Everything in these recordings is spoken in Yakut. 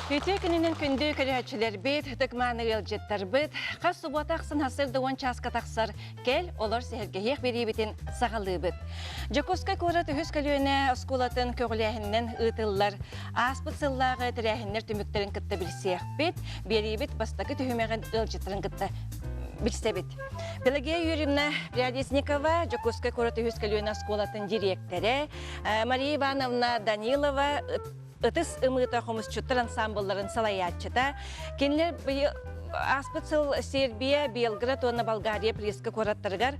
Үтүө күнүнэн күндү көрөөччүлэрбит, ытык-мааны ыалдьыттарбыт, хас субуота ахсын сарсыарда уон чааска тахсар кэл, олор сэһэргэһиэх биэриибитин саҕалыыбыт. Дьокуускай куорат үһүс көлүөнэ оскуолатын көҕүлээһининэн ыытыллар ааспыт сыллааҕы тэрээһиннэр түмүктэрин кытта билсиэхпит, биэриибит бастакы түһүмэҕин ыалдьыттарын кытта билсэбит. Пелагея Юрьевна Прядезникова, Дьокуускай куорат үһүс көлүөнэ оскуолатын дириэктэрэ, Мария Ивановна Данилова, ытыс ымыыта хомусчуттар ансаамбылларын салайааччыта. Кинилэр ааспыт сыл Сербия, Белград уонна Болгария Плеска куораттарыгар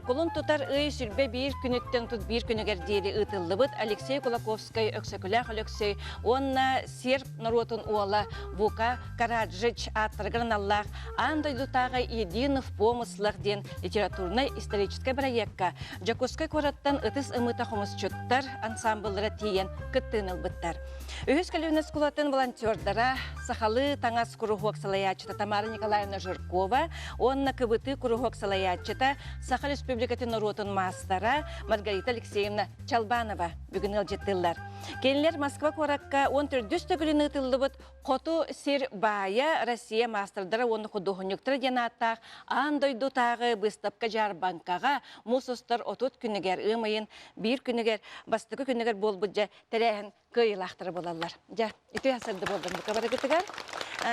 кулун тутар ый сүрбэ биир күнүттэн тут биир күнүгэр диэри ыытыллыбыт Алексей Кулаковскай, Өксөкүлээх Өлөксөй уонна серб норуотун уола Вука Караджич ааттарыгар аналлаах аан дойдутааҕы Единов помыслах диэн литературнай-историческай бырайыакка Дьокуускай куораттан ытыс ымыыта хомусчуттар ансаамбыллара тиийэн кыттыыны ылбыттар. Үһүс көлүөнэ оскуолатын волонтердара сахалыы таҥас куруһуок салайааччыта Тамара Николаевна Жиркова уонна кыбытыы куруһуок салайааччыта Саха Республикатын норуотун маастара Маргарита Алексеевна Чалбанова бүгүн ыалдьыттыыллар. Кинилэр Москва куоракка 14 төгүлүн ыытыллыбыт Хоту сир баайа Россия маастардара уонна худуоһунньуктара диэн ааттаах аан дойдутааҕы быыстапка-дьаарбаҥкаҕа муус устар 30 күнүгэр, ыам ыйын биир күнүгэр, бастакы күнүгэр буолбут дьэ тэрээһин кыайыылаахтара буолаллар. Дьэ, үтүө сырды буоллун бука барыгытыгар.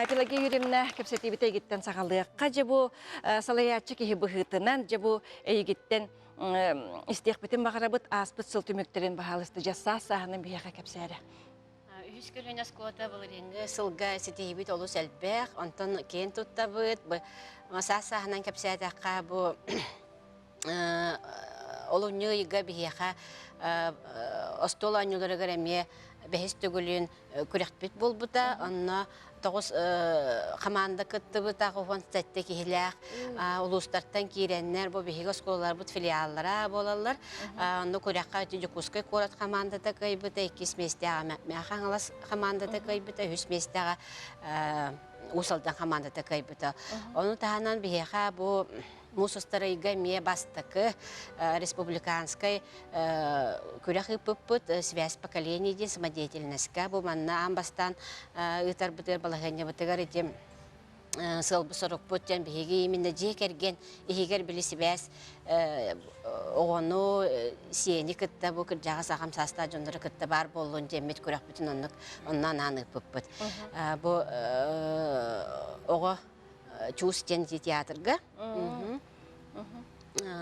Пелагея Юрьевна кэпсэтиибит эйигиттэн саҕалыахха. Дьэ бу салайааччы киһи быһыытынан, дьэ бу эйигиттэн истиэхпитин баҕарабыт ааспыт сыл түмүктэрин баһаалыста дьэ саас сааһынан биһиэхэ кэпсээрэ. Үһүс көлүөнэ оскуолата былырыыҥҥы сылга ситиһиибит олус элбэх, онтон киэн туттабыт. Саас сааһынан кэпсээтэххэ, бу олунньу ыйга биһиэхэ остуол оонньууларыгар эмиэ бэһис төгүлүн күрэхпит буолбута. Онно тоҕус хамаанда кыттыбыта, 17 киһилээх улуустартан киирэннэр, бу биһиги оскуолаларбыт филиаллара буолаллар. Онно күрэххэ Дьокуускай куорат хамаандата кыайбыта, иккис миэстэҕэ Мэҥэ Хаҥалас хамаандата кыайбыта, үһүс миэстэҕэ Уус Алдан хамаандата кыайбыта. Ону таһынан биһиэхэ бу муус устар ыйга эмиэ бастакы республиканскай күрэх ыыппыппыт связь поколений диэн самодеятельностька бу манна аан бастаан ыытарбытыгар балаһыанньабытыгар ити сыалбыт-сорукпут диэн биһиги именно дьиэ кэргэн иһигэр били сибээс оҕону сиэни кытта бу кырдьаҕас аҕам саастаах дьоннору кытта баар буоллун диэммит күрэхпитин оннук онно анаан ыыппыппыт бу оҕо Чуус диэн театрга.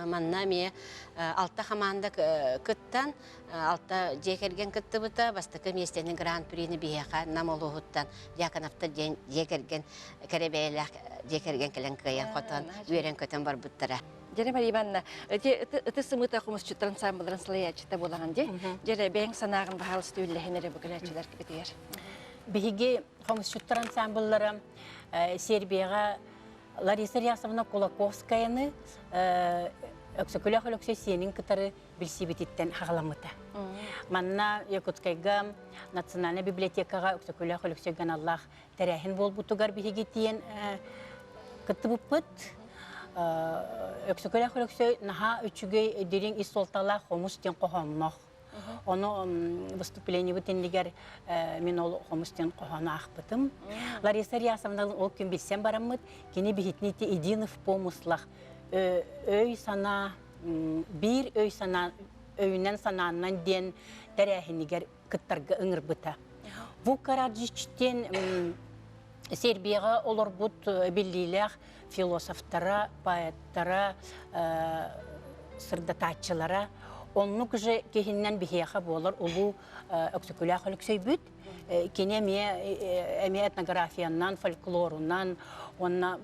Манна эмиэ алта хамаанда кыттан, алта дьиэ кэргэн кыттыбыта. Бастакы миэстэни гран-прини биһиэхэ Нам улууһуттан Дьяконовтар диэн дьиэ кэргэн кэрэ бэйэлээх дьиэ кэргэн кэлэн кыайан-хотон, үөрэн-көтөн барбыттара. Дьэрэ Мария Ивановна, ити ыты сымыыта хомусчуттарын ансаамбыларын салайааччыта буолаҕын дии. Дьэрэ, бэйэҥ санааҕын баһаалыста үллэһин эрэ бу кэлээччилэр битигэр. Биһиги хомусчуттар ансаамбыллара Сербияҕа Лариса Рясовна Кулаковскаяны Өксөкүлээх Өлөксөй сиэнин кытары билсибититтэн хаҕаламмыта. Манна Якутскайга национальнай библиотекаҕа Өксөкүлээх Өлөксөйгө аналлаах тэрээһин буолбутугар биһиги тиийэн кыттыбыппыт. Өксөкүлээх Өлөксөй наһаа үчүгэй дириҥ ис суолталаах хомус диэн хоһоонноох. Ону выступлениебыт иннигэр мин ол хомус диэн хоһоону аахпытым. Лариса Рясовна ол күн билсэн бараммыт, кини биһитини ити единых помыслах өй-санаа, биир өй-санаа өйүнэн санааннан диэн тэрээһинигэр кыттарга ыҥырбыта. Бу Караджич диэн Сербияҕа олорбут биллиилээх философтара, поэттара, сырдатааччылара оннук же киһиннэн биһиэхэ буолар улуу Өксөкүлээх Өлөксөйбүт. Кини эмиэ эмиэ этнографиянан, фольклорунан уонна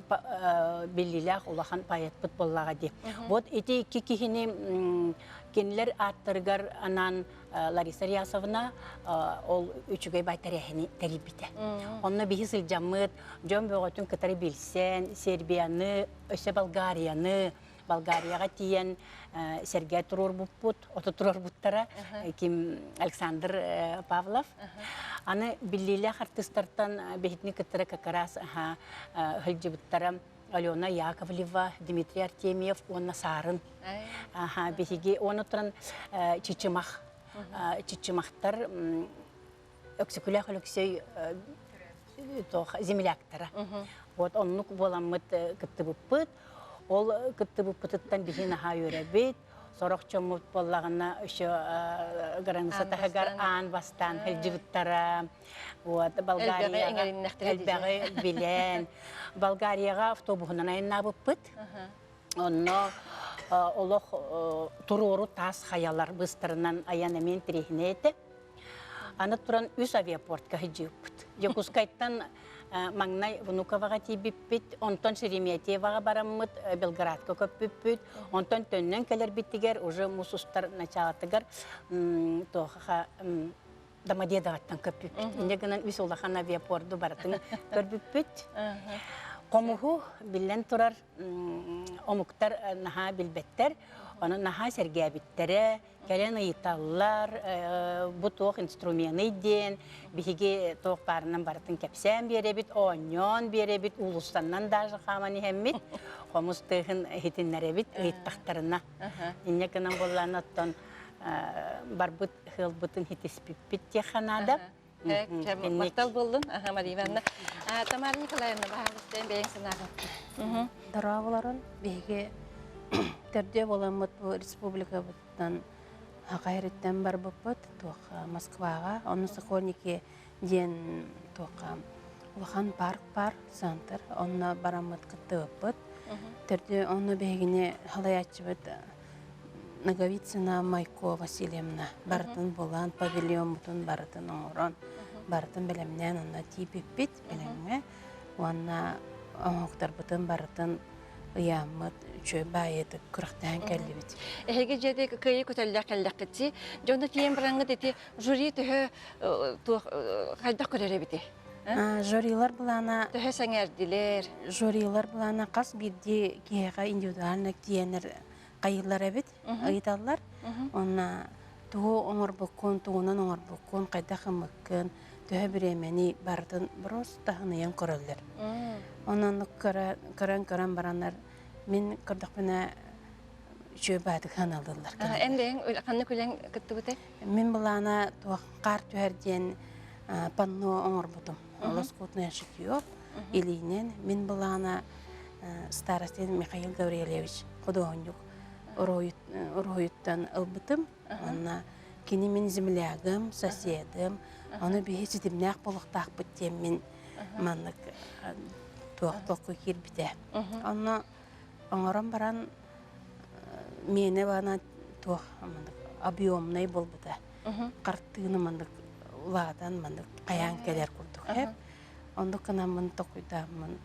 биллиилээх улахан поэтпыт буоллаҕа дии. Вот ити икки киһини кинилэр ааттарыгар анаан Лариса Рясовна ол үчүгэй бай тэрээһини тэрийбитэ. Онно биһи сылдьаммыт, дьон бөҕөтүн кытары билсэн, Сербияны, өссө Болгарияны, Болгарияҕа тиийэн сэргэ туруорбуппут, ото туруорбуттара ким Александр Павлов. Аны биллиилээх артыыстартан биһитини кыттара как раз сылдьыбыттара Алена Яковлева, Дмитрий Артемьев уонна Саарын. Биһиги уонна туран Чычымах. Чычымахтар Өксөкүлээх Өлөксөй. земляктара. Вот оннук буоламмыт кыттыбыппыт. Ол кыттыбыппытыттан биһи наһаа үөрэбит. Сорох дьоммут буоллаҕына еще граница таһыгар аан бастаан сылдьыбыттара. Вот Болгарияҕа элбэҕи билэн Болгарияҕа автобуһунан айаннаабыппыт. Онно олох туруору таас хайалар быыстарынан айан эмиэ интэриэһинэй этэ. Аны туран үс авиапортка сылдьыбыппыт. Дьокуускайтан маҥнай Внуковаҕа тиийбиппит, онтон Шереметьеваҕа бараммыт, Белградка көппүппүт, онтон төннөн кэлэрбитигэр уже муус устар началатыгар туохаха Домодедоваттан көппүппүт. Инньэ гынан үс улахан авиапорду барытын көрбүппүт. Хомуһу биллэн турар омуктар наһаа билбэттэр, ону наһаа сэргээбиттэрэ, кэлэн ыйыталлар, бу туох инструменый диэн, биһиги туох баарынан барытын кэпсээн биэрэбит, оонньоон биэрэбит, уулуссаннан даже хааман иһэммит, хомус тыаһын иһитиннэрэбит ыйыттахтарына. Инньэ гынан буоллаан оттон барбыт ыалбытын хитиспиппит диэххэ наада. Махтал буоллун, Мария Ивановна. Тамара Николаевна, баһаалыстайын бэйэҥ санааҕын. Дорооболорун биһиги төрдүө буоламмыт бу республикабыттан Хахайрыттан барбыппыт туох Москваҕа, онно Сокольники диэн туохха улахан парк бар, центр, онно бараммыт кыттыбыппыт. Төрдүө онно биһигини халайааччыбыт Ноговицына Майко Васильевна барытын булан, павильоммутун барытын оҥорон, барытын бэлэмнээн онно тиийбиппит бэлэмҥэ уонна оҥоһуктарбытын барытын ыйааммыт үчүгэй баайытык күрэхтэһэн кэллибит. Эһиги дьиэти кыайыы көтөллөх кэллэххитси, дьоно тиийэн бараҥҥыт ити жюри төһө туох хайдах көрөр эбитий? Жюрилар былаана Төһө сэҥээрдилэр? Жюрилар былаана хас биирдии киһиэхэ индивидуально тиийэннэр хайыыллар эбит, ыйыталлар. Уонна тугу оҥорбуккун, тугунан оҥорбуккун, хайдах ыммыккын, төһө бириэмэни барытын просто таһыныйан көрөллөр. Онон көрөн-көрөн бараннар мин көрдөхпүнэ үчүгэй баатык ханалыллар. Эн бэйэҥ ханнык үлэҥ кыттыбытай? Мин былаана туох хаар түһэр диэн панно оҥорбутум. Лоскутное шитье илиинэн мин былаана старостин Михаил Гаврильевич худуоһунньук уруһуйуттан ылбытым. Уонна кини мин землягым, соседым, ону биһи ситимнээх буолуохтаахпыт диэн мин маннык туох толкуй киирбитэ. Онно оҥорон баран миэнэ баана туох маннык объемнай буолбута. Хартыына маннык улаатан маннык хайаан кэлэр курдук. Оннук гынаммын токуйдааммын.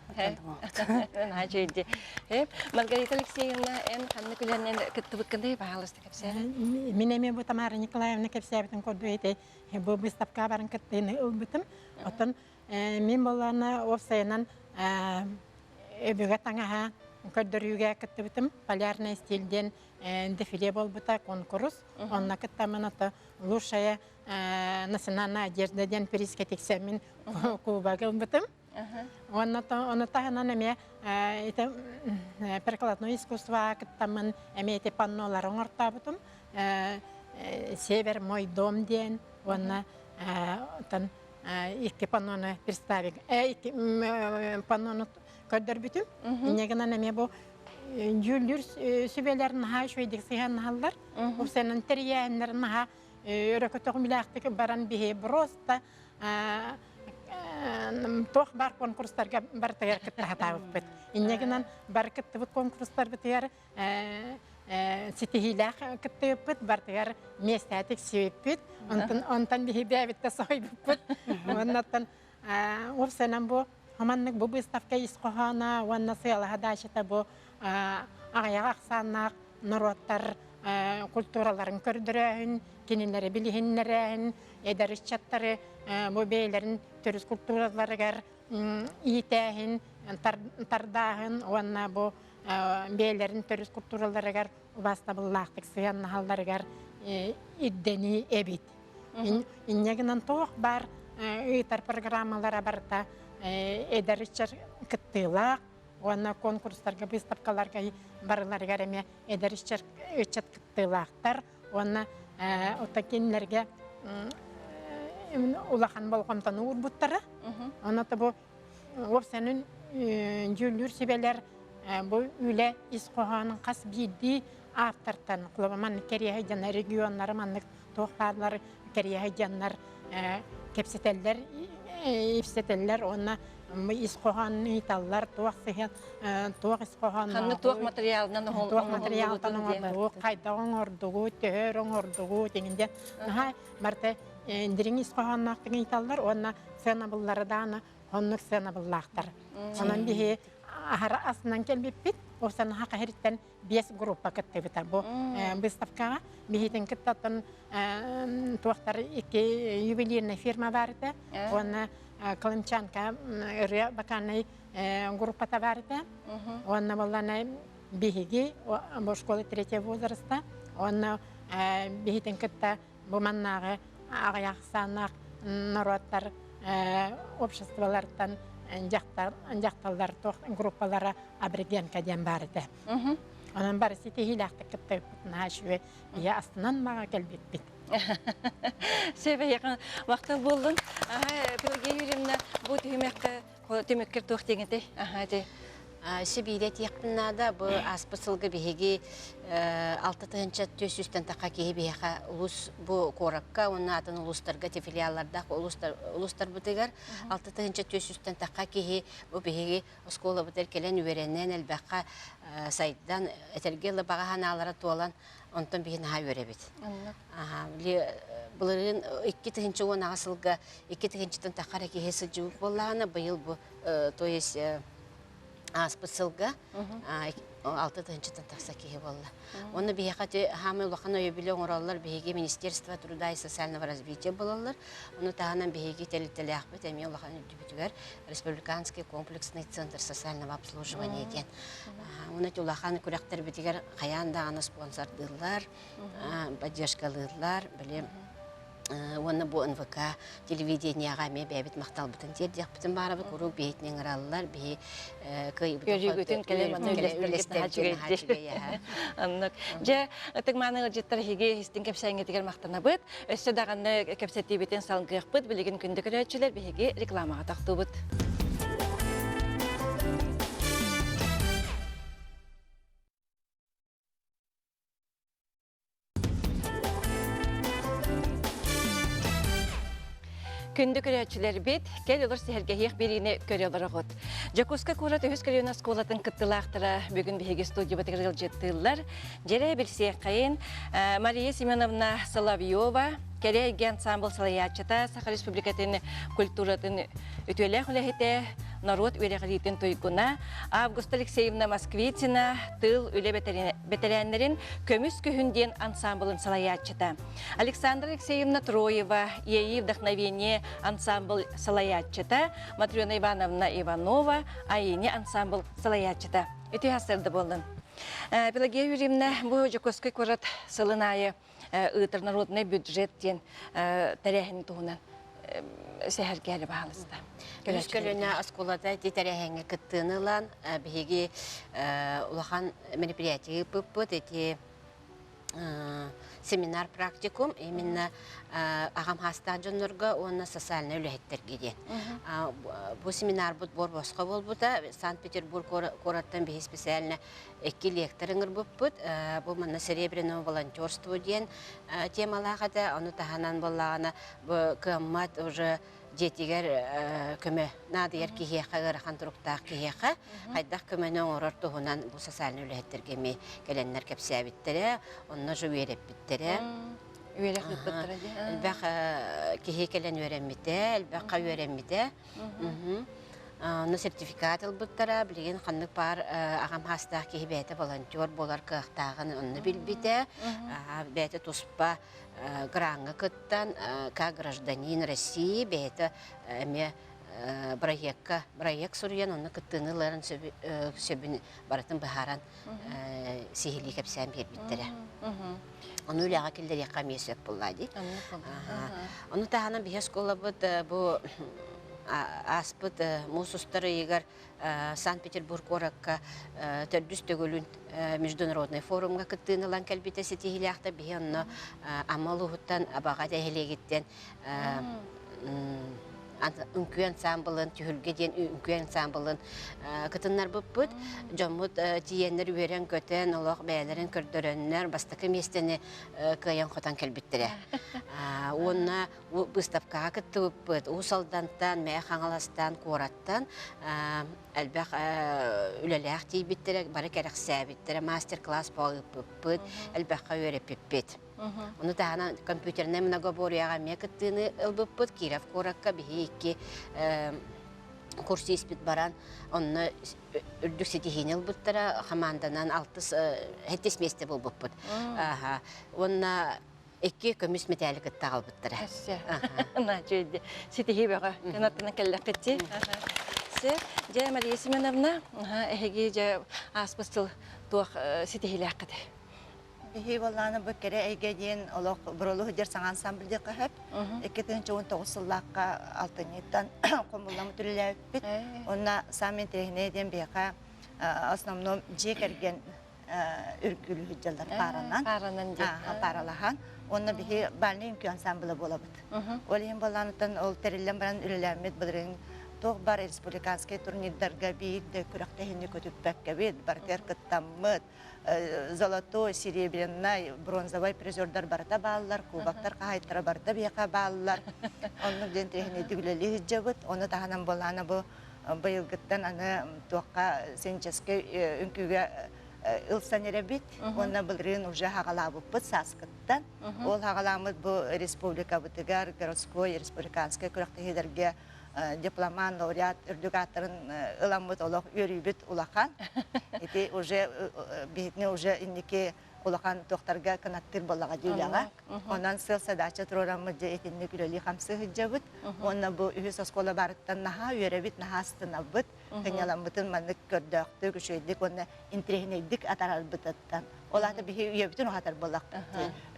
Наһаа үчүгэй Маргарита Алексеевна, эн ханнык үлэнэн кыттыбыккыный, баһаалыста кэпсээн. Мин эмиэ бу Тамара Николаевна кэпсээбитин курдук ити бу выставка барын кыттыыны ылбытым. Оттон мин буоллаҕына уопсайынан өбүгэ таҥаһа көрдөрүүгэ кыттыбытым. Полярный стиль диэн дефиле буолбута, конкурс. Онно кыттаммын ото лучшая национальная одежда диэн призка тиксэммин кубогы ылбытым. Уонна ону таһынан эмиэ ити прикладной искусствоҕа кыттаммын эмиэ ити паннолары оҥортообутум. Север мой дом диэн уонна оттон икки паннону представик икки паннону көрдөрбүтүм. Инньэ гынан эмиэ бу дьүүллүүр сүбэлэр наһаа үчүгэйдик сыһыаннаһаллар. Упсанан тэрийээһиннэр наһаа өрө көтөҕүмүлээхтик баран биһи просто туох баар конкурстарга барытыгар кытта сатаабыппыт. Инньэ гынан бары кыттыбыт конкурстарбытыгар ситиһиилээх кыттыбыппыт, барытыгар миэстэтик сиэппит. Онтон онтон биһи бэйэбит соһуйбуппут. Уоннаттан уопсайынан бу маннык бу выставка ис хоһооно уонна сыалаһа даачата бу аҕыйах ахсааннаах норуоттар культураларын көрдөрөөһүн, кинилэри билиһиннэрээһин, эдэр ыччаттары бу бэйэлэрин төрүт культураларыгар иитээһин, тардааһын уонна бу бэйэлэрин төрүт культураларыгар убаастабыллаахтык сыһыаннаһалларыгар ирдэнии эбит. Инньэ гынан туох баар ыытар программалара барыта эдэр ыччат кыттыылаах уонна конкурстарга, выставкаларга барыларыгар эмиэ эдэр ыччат кыттыылаахтар уонна оттон кинилэргэ улахан болҕомтону уурбуттара. Онно бу уопсанын дьүүллүүр сүбэлэр бу үлэ ис хоһоонун хас биирдии ааптартан холобур маннык кэриэһэ дьоннор регионнары маннык туох бааллар кэриэһэ дьоннор кэпсэтэллэр ипсэтэллэр уонна ис хоһоонун ыйыталлар туох сыһыан туох ис хоһоонноох Ханнык туох материалынан туох материалтан оҥордугу хайдах оҥордугу төһөр оҥордугу диэн диэн наһаа барыта дириҥ ис хоһоонноохтук ыйыталлар уонна сыанабыллары даҕаны оннук сыанабыллаахтар. Онон биһи аһара асынан кэлбиппит. Ол санаха хаһириттэн биэс группа кыттыбыта. Бу выставкаҕа биһитин кыттаттан туохтар икки ювелирная фирма бар этэ. Уонна Колымчанка ырыа вокальнай группата бар этэ. Уонна боллана биһиги бу школа третьего возраста. Уонна биһитин кытта Бу маннааҕы аҕыйах ахсааннаах норуоттар обществолартан дьахталлар туох группалара аборигенка диэн баар этэ. Онон бары ситиһиилээхтик кыттыбыппыт наһаа үчүгэй ийэ астынан маҕа кэлбиппит. Сөп махтал буоллун. Пелагея Юрьевна, бу түһүмэххэ Түмүккэр туох диэҥ этэй? Аһаа дии. Сибиирэ этиэхпин наада. Бу ааспыт сылга биһиги 6400-тэн тахха киһи биһиэхэ улус бу куоракка уонна атын улуустарга ити филиаллардаах улуустарбытыгар 6400-тэн тахха киһи бу биһиги оскуолабытыгар кэлэн үөрэнэн элбэххэ сайдан этэргэ дылы баҕа санаалара туолан онтон биһи наһаа үөрэбит. Былырыын 2018 сылга 2000-тан тахха эрэ киһи сылдьыбыт буоллаҕына, быйыл бу то есть ааспыт сылга 6 тыһыынчаттан тахса киһи буолла. Уонна биһиэхэ хаамай улахан өйөбүлү оҥороллор биһиги Министерство труда и социального развития буолаллар. Ону таһынан биһиги тэрилтэлээхпит эмиэ улахан үрдүбүтүгэр Республиканский комплексный центр социального обслуживания диэн. Уонна улахан күрэхтэрбитигэр хайаан даҕаны спонсордыыллар, поддержкалыыллар, били уонна бу НВК телевидениеҕа эмиэ бэйэбит махталбытын тиэрдиэхпитин баарабыт куруук биһитин ыҥыраллар биһи кыайыыбытын кэлэн манна үллэстэргит Оннук. Дьэ, ытык-мааны ыалдьыттар эһиги истиҥ кэпсээҥҥитигэр махтанабыт. Өссө даҕаны кэпсэтиибитин салгыахпыт. Билигин күндү көрөөччүлэр биһиги рекламаҕа тохтуубут. Күндү көрөөччүлэрбит, кэл олор сэһэргэһиэх биэриини көрө олороҕут. Дьокуускай куорат үһүс көлүөнэ оскуолатын кыттыылаахтара бүгүн биһиги студиябытыгар ыалдьыттыыллар. Дьэрэ билсиэххэйин Мария Семеновна Соловьева, Кэрэ эйгэ ансамбл салайааччыта, Саха Республикатын культуратын үтүөлээх үлэһитэ, норуот үөрэҕириитин туйгуна, Августа Алексеевна Москвитина, тыыл үлэ бэтэрээннэрин Көмүс күһүн диэн ансамблын салайааччыта. Александра Алексеевна Троева, Иэйии вдохновение ансамбл салайааччыта, Матрена Ивановна Иванова, Айини ансамбл салайааччыта. Үтүө сарсыарда буоллун. Пелагея Юрьевна, бу Дьокуускай куорат сылын аайы ыытар народный бюджет диэн тэрээһин туһунан сэһэргээри баһаалыста. Үс көлүөнэ оскуолата ити тэрээһиҥҥэ кыттыыны ылан, биһиги улахан мероприятие ыыппыппыт. Ити семинар практикум именно аҕам хаастаах дьоннорго уонна социальнай үлэһиттэргэ диэн. Бу семинарбыт буор босхо буолбута. Санкт-Петербург куораттан биһи специально икки лектор ыҥырбыппыт. Бу манна серебряное волонтерство диэн темалаах этэ. Ону таһынан буоллаҕына бу кыаммат уже дьиэтигэр көмө наадыйар киһиэхэ, ыарахан туруктаах киһиэхэ хайдах көмөнү оҥорор туһунан бу социальнай үлэһиттэргэ эмиэ кэлэннэр кэпсээбиттэрэ, онно же үөрэппиттэрэ. Үөрэх ыыппыттара дии. Элбэх киһи кэлэн үөрэммитэ, элбэххэ үөрэммитэ. Онно сертификат ылбыттара, билигин ханнык баар аҕам хаастаах киһи бэйэтэ волонтер буолар кыахтааҕын онно билбитэ. Бэйэтэ туспа граҥҥа кыттан, как гражданин России бэйэтэ эмиэ проекка проект суруйан онно кыттыыны ыларын сөбүн барытын быһааран сиһилии кэпсээн биэрбиттэрэ. Ону үлэҕэ киллэриэххэ эмиэ сөп буолла дии. Ону таһынан биһи оскуолабыт бу ааспыт муус устар ыйыгар Санкт-Петербург куоракка төрдүс төгүлүн международный форумҥа кыттыыны ылан кэлбитэ ситиһиилээхтэр. Биһи онно Амма улууһуттан Абаҕа нэһилиэгиттэн үҥкүү ансаамбылын, түһүлгэ диэн үҥкүү ансаамбылын кытыннарбыппыт. Дьоммут тиийэннэр үөрэн-көтөн, олох бэйэлэрин көрдөрөннөр, бастакы миэстэни кыайан-хотон кэлбиттэрэ. Уонна быыстапкаҕа кыттыбыппыт. Уус Алдантан, Мэйэ Хаҥаластан, куораттан элбэх үлэлээх тиийбиттэрэ, бары кэрэхсээбиттэрэ, мастер-класс ыыппыппыт, элбэххэ үөрэппиппит. Ону таһынан компьютернай многоборьеҕа эмиэ кыттыыны ылбыппыт. Киров куоракка биһи икки курс испит баран, онно үрдүк ситиһиини ылбыттара, хамаанданан алтыс, сэттис миэстэ буолбуппут. Уонна икки көмүс мэтээли кытта аҕалбыттара. Наачуйди. Ситиһии бөҕө. Кынаттана кэллэххитти. Се, дьэ Мария Семеновна, эһиги дьэ ааспыт сыл туох ситиһиилээххит? Биһи буоллааны бу кэрэ эйгэ диэн олох бурулу сылдьар саҥа ансамбль диэххэ сөп. 2019 сыллаахха алтынньыттан хомулламмыт үлэлээбиппит. Уонна саамай интэриэһинэй диэн биһиэхэ основном дьиэ кэргэн үргүлүү сылдьаллар пааранан. Пааранан диэн. Пааралаһан. Уонна биһи бальный үҥкүү ансамбла буолабыт. Ол иһин буоллааныттан ол тэриллэн баран үлэлээммит былырыын туох бар республиканскай турнирдарга биир да күрэхтэһиини көтүппэккэбит, барытыгар кыттаммыт, золотой, серебряный, бронзовай призердар барыта бааллар, кубоктар хаһаайыттара барыта биһиэхэ бааллар. Оннук диэн тэһинэйдик үлэлии сылдьабыт. Ону таһынан буолаана бу быйылгыттан аны туохха сценическэй үҥкүүгэ ылсан эрэбит. Уонна былырыын уже хаҕалаабыппыт сааскыттан. Ол хаҕалааммыт бу республикабытыгар городской, республиканскай күрэхтэһиилэргэ дипломан, лауреат үрдүк ааттарын ыламмыт олох үөрүүбүт улахан. Ити уже биһитини уже инники улахан туохтарга кынаттыыр буоллаҕа дии үлэҕэ. Онон сыал задача туруораммыт дьэ итинник үлэлии хамсыы сылдьабыт. Уонна бу үһүс оскуола барыттан наһаа үөрэбит, наһаа астынабыт. Сынньаламмытын маннык көрдөөхтүк, үчүгэйдик уонна интэриэһинэйдик атарарбытыттан. Ол аата биһи үйэбитин уһатар буоллахпыт.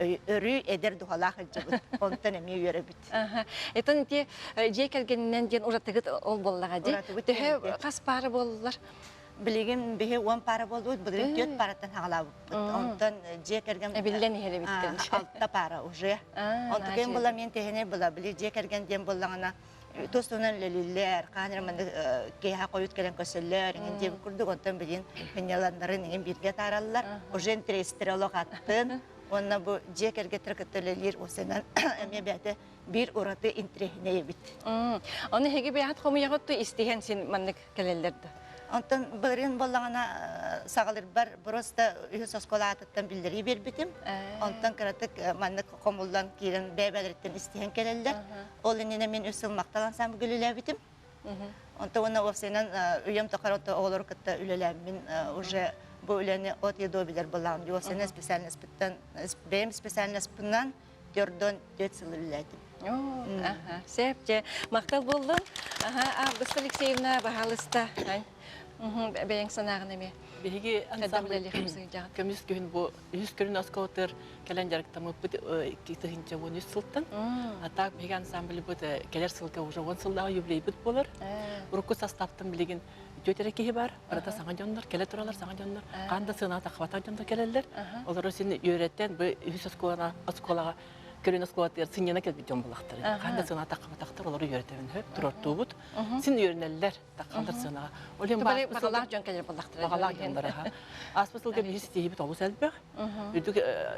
Өрүү эдэр духалаах сылдьабыт. Онтон эмиэ үөрэбит. Этон ити дьиэ кэргэнинэн диэн уратыгыт ол буоллаҕа дии. Төһө хас паара буоллулар? Билигин биһи 10 паара буоллубут, былырыын 4 параттан хаҕалаабыппыт. Онтон дьиэ кэргэн эбиллэн иһэр эбиттэр. Алта паара уже. Онтон кем була мен тэһине була, били дьиэ кэргэн диэн буоллаҕына тус-туһунан үлэлииллэр, хаһан эрэ маннык киэһэ хойут кэлэн көрсөллөр, иҥин диэбит курдук, онтон билигин сынньаланнарын иҥин бииргэ атаараллар. Уже интэриэстэрэ олох аттын. Уонна бу дьиэ кэргэттэр кытта үлэлиир уопсайынан эмиэ бэйэтэ биир ураты интэриэһинэй эбит. Ону эһиги бэйэҕит хомуйаҕыт ту истиһэн син маннык кэлэллэр да? Онтон былырыын буоллаҕына саҕалырбар просто үһүс оскуола аатыттан биллэрии биэрбитим. Онтон кыратык маннык хомуллан киирэн бэйэ-бэйэлэриттэн истиһэн кэлэллэр. Ол иннинэ мин үс сыл махтал ансамблга үлэлээбитим. Онтон уонна уопсайынан үйэм тухары оҕолору кытта үлэлээммин уже бу үлэни от и до билэр буоллаҕым. Уопсайынан специальностпыттан бэйэм специальностпынан төрдөн төрт сыл үлэлээтим. Сөп, дьэ, махтал буоллун. Августа Алексеевна, баһаалыста. Бэйэҥ санааҕын эмиэ. Биһиги ансамбль көмүс күһүн бу үһүс көрүн оскуолатыгар кэлэн дьарыктаммыппыт 2013 сылтан. А так биһиги ансамбльбыт кэлэр сылга уже 10 сыллааҕы юбилейбыт буолар. Урукку составтан билигин түөрт эрэ киһи бар. Барыта саҥа дьоннор, кэлэ туралар саҥа дьоннор. Хаан да сыанаҕа таххыбатах дьоннор кэлэллэр. Олору син үөрэтэн бу үһүс оскуолаҕа оскуолаҕа көрүн оскуолатыгар сынньана кэлбит дьон булахтар. Хаан да сыанаҕа таххыбатахтар олору үөрэтэбин хөп туруортуубут. Син үөрэнэллэр таххаллар сыанаҕа. Ол иһин баҕалаах дьон кэлэр буоллахтара. Баҕалаах дьоннор аха. Ааспыт сылга биһиги ситиһиибит олус элбэх. Үрдүк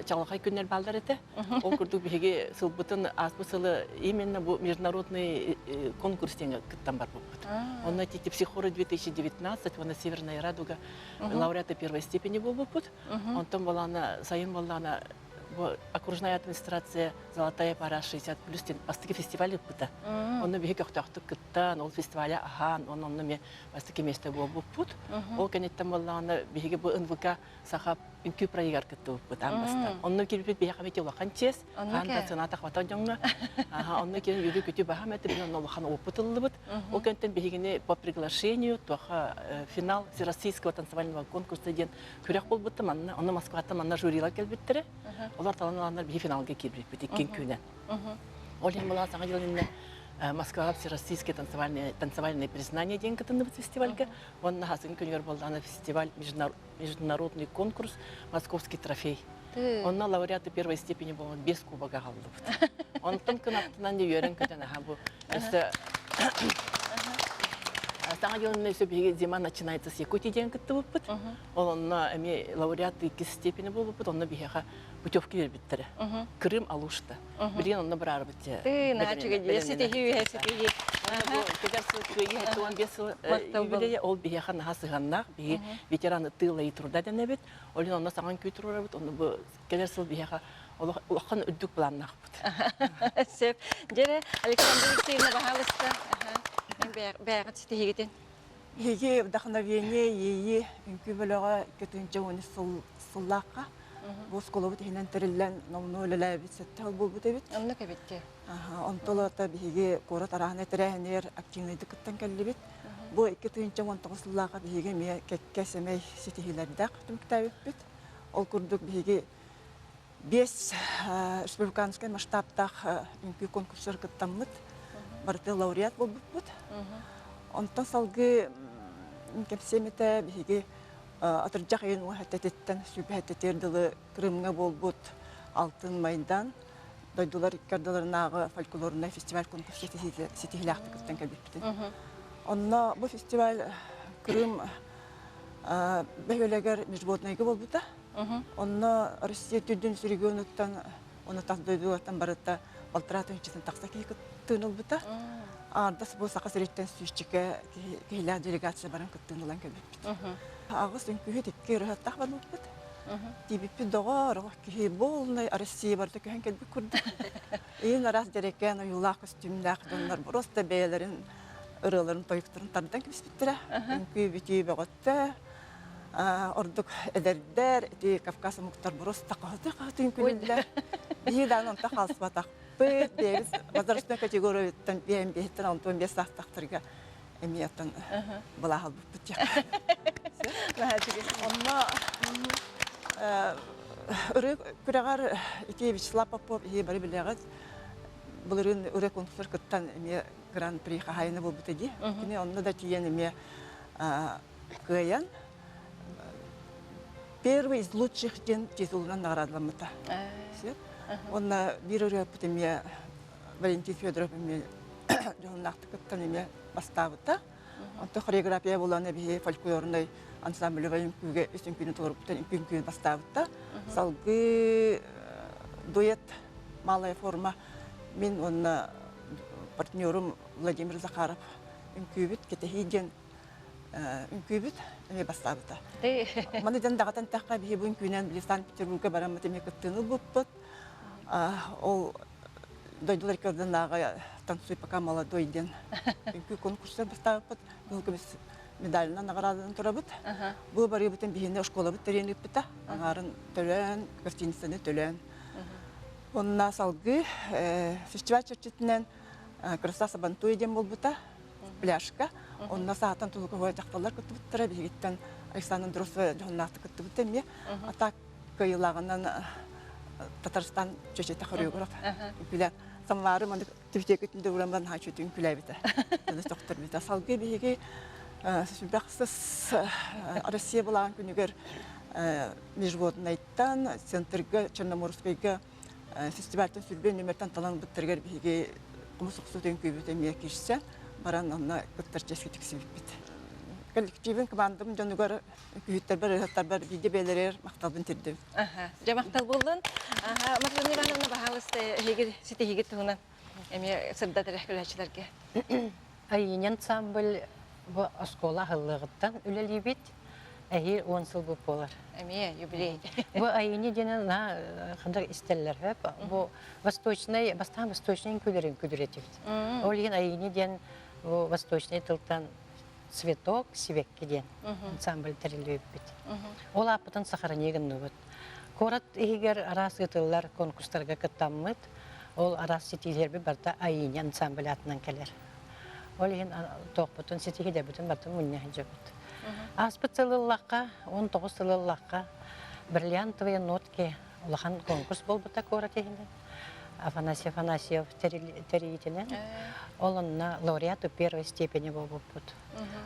чаҕылхай күннэр бааллар этэ. Ол курдук биһиги сылбытын ааспыт сылы именно бу международный конкурс диэҥҥэ кыттан барбыппыт. Онно ити Психора 2019 уонна Северная Радуга лауреаты первой степени буолбуппут. Онтон буолаана сайын буоллаана бу окружная администрация Золотая пора 60 плюс диэн бастакы фестиваль ыппыта. Онно биһи көхтөөхтүк кыттан, ол фестиваля аһаан, онно онно эмиэ бастакы миэстэ буолбуппут. Ол кэнниттэн буоллаҕына биһиги бу НВК саха үҥкүү проегар кыттыбыппыт аан бастаан. Онно киирбиппит биһиэхэ эмиэ улахан чиэс, хаан да сыаната хватар дьоҥҥо. Онно киирэн үөрүү-көтүү баһаам этэ, билин онно улахан опыт ыллыбыт. Ол кэнниттэн биһигини по приглашению туоха финал Всероссийского танцевального конкурса диэн күрэх буолбута манна, онно Москваттан манна жюрилар кэлбиттэрэ. Олор талан ыланнар биһи финалга киирбиппит иккин күнэн. Ол иһин была саҥа дьыл иннинэ Москваҕа Всероссийское танцевальное, танцевальное признание диэн кытынныбыт фестивальга. Уонна хасын күнүгэр буоллаҕына фестиваль международный конкурс «Московский трофей». Онно лауреаты первой степени буолан без кубога аҕаллыбыт. Онтон кынаттынан үөрэн көтөн аха бу өссө. Саҥа дьылын өссө биһиги Зима начинается с Якутии диэн кыттыбыппыт. Ол онно эмиэ лауреат иккис степени буолбуппут, онно биһиэхэ путевка биэрбиттэрэ. Крым Алушта. Билигин онно бараарбыт. Ты, наачыга ситиһии үһэ ситиһии. Кэлэр сыл кыайыы 75 сыл юбилейа ол биһиэхэ наһаа сыһыаннаах. Биһи ветераны тыла и труда дэнэбит. Ол иһин онно саҥа үҥкүү туруорабыт. Онно бу кэлэр сыл биһиэхэ олох улахан үрдүк планнаахпыт. Сөп. Дьэрэ, Александра Алексеевна, баһаалыста. Бэйэҕит ситиһигитин. Биһиги вдохновение иэйии үҥкүү бөлөҕө 2013 сыл сыллаахха бу оскуолабыт иһинэн тэриллэн номнуо үлэлээбит сэттэ сыл буолбут эбит. Оннук эбит дии. Онтон биһиги куорат арааһынай тэрээһинигэр активнайдык кыттан кэллибит. Бу 2019 сыллаахха биһиги эмиэ кэккэ сэмэй ситиһиилэрдээх түмүктээбиппит. Ол курдук биһиги биэс республиканскай масштабтаах үҥкүү конкурсугар кыттаммыт, барыта лауреат буолбуппут. Онтон салгыы кэпсиэм этэ биһиги атырдьах ыйын уоһэтэтиттэн сүүрбэһэтэтигэр дылы Крымҥа буолбут Алтын Майдан дойдулар икки ардыларынааҕы фольклорнай фестиваль конкурса ситиһиилээхтик кыттан кэлбиппитин. Онно бу фестиваль Крым бөһүөлэгэр Межводнайга буолбута. Онно Россия түрдүн регионуттан, оны тас дойдулартан барыта балтараа тыһыынчаттан тахса киһи кыттыыны ылбыта. Аардас бу Саха сириттэн сүүсчэкэ киһилээх делегация баран кыттыыны ылан кэлбиппит. Аҕыс үҥкүүһүт икки ырыһаттаах барбыппыт. Тиийбиппит доҕоор, киһи полный Россия барыта көһөн кэлбит курдук. Иин араас дьэрэкээн ойуулаах көстүүмнээх дьоннор просто бэйэлэрин ырыаларын тойуктарын тардан кэбиспиттэрэ. Үҥкүү бүтүү бөҕөттө. Ордук эдэрдэр, ити Кавказ омуктар просто хаһыты-хаһыты үҥкүүлүүллэр. Биһиги даҕаны онто хаалсыбатахпыт. Бэйэбит возрастной категорияттан биэһин биэһиттэн 65 саастаахтарга эмиэ оттон былааһалбыппыт диэххэ. Онно ырыа күрэҕэр ити Вячеслав Попов иһи бары билэҕит былырыын ырыа конкурсугар кыттан эмиэ гран-при хаһаайына буолбута дии. Кини онно да тиийэн эмиэ кыайан первый из лучших диэн титулунан наҕараадаламмыта. Уонна биир ырыаппыт эмиэ Валентин Федоров эмиэ дьоһуннаахтык кыттан эмиэ бастаабыта. Онтон хореография буолан биһи фольклорнай ансамблевай үҥкүүгэ үс үҥкүүнү толорбуттан үҥкүү үҥкүүнү бастаабыта. Салгыы дуэт малая форма мин уонна партнерум Владимир Захаров үҥкүүбүт кэтэһии диэн үҥкүүбүт эмиэ бастаабыта. Маны дьон даҕатан эттэххэ биһи бу үҥкүүнэн били Санкт-Петербурга бараммыт эмиэ кыттыыны ылбыппыт. Ол дойдулар икки танцуй пока молодой диэн үҥкүү конкурсар бастаабыппыт. Кыһыл көмүс медалынан наҕарааданан турабыт. Бу барыыбытын биһини оскуолабыт тэрийэн ыыппыта. Аҥаарын төлөөн, гостиницаны төлөөн. Онно салгыы фестиваль чэрчитинэн Краса Сабантуй диэн буолбута пляжка. Онно саатан тулука дьахталлар кыттыбыттара. Биһигиттэн Александр Андросова дьоһуннаахтык кыттыбыта эмиэ. А так кыайыылааҕынан Татарстан чөчөтө хореограф үҥкүүлээн самовары маннык түбүтүөкүтүн да ууран наһаа үчүгэй үҥкүүлээбитэ. Аны тохторбута. Салгыы биһиги сүбэхсис Россия былаан күнүгэр Межводнайтан центрга Черноморскайга фестивальтан сүрбэ нүмертэн талан ылбыттарыгар биһиги хомус охсуут үҥкүүбүт эмиэ киирсэн баран онно кыттар чэскэ тиксибиппит. Коллективин командам дьонугар үҥкүүһүттэрбэр, ырыаһыттарбар бииргэ бэйэлэригэр махталбын тиэрдэбин. Дьэ махтал буоллун. Матрена Ивановна, баһаалыста эһиги ситиһигит туһунан эмиэ сырдат эрэ көрөөччүлэргэ. Айыыня ансамбль бу оскуола аһыллыаҕыттан үлэлиибит. Эһиил 10 сыл буолар. Эмиэ юбилей. Бу Айыыня диэн наһаа хандар истэллэр хөп. Бу восточный, бастаан восточный үҥкүүлэрин күлүрэтибит. Ол иһин Айыыня диэн бу восточный тылтан цветок, сибэкки диэн ансамбль тэриллибиппит. Ол ааппытын сохранение гынныбыт. Куорат иһигэр араас ыытыллар конкурстарга кыттаммыт, ол араас ситиилэрбит барыта Айыыня ансамбль аатынан кэлэр. Ол иһин туохпутун ситиһиилэрбитин барытын мунньа сылдьабыт. Ааспыт сыл ыллахха, 19 сыл ыллахха, бриллиантовые нотки улахан конкурс буолбута куорат иһинэн. Афанасий Афанасьев тэрийиитинэн. Ол онно лауреату первой степени буолбуппут.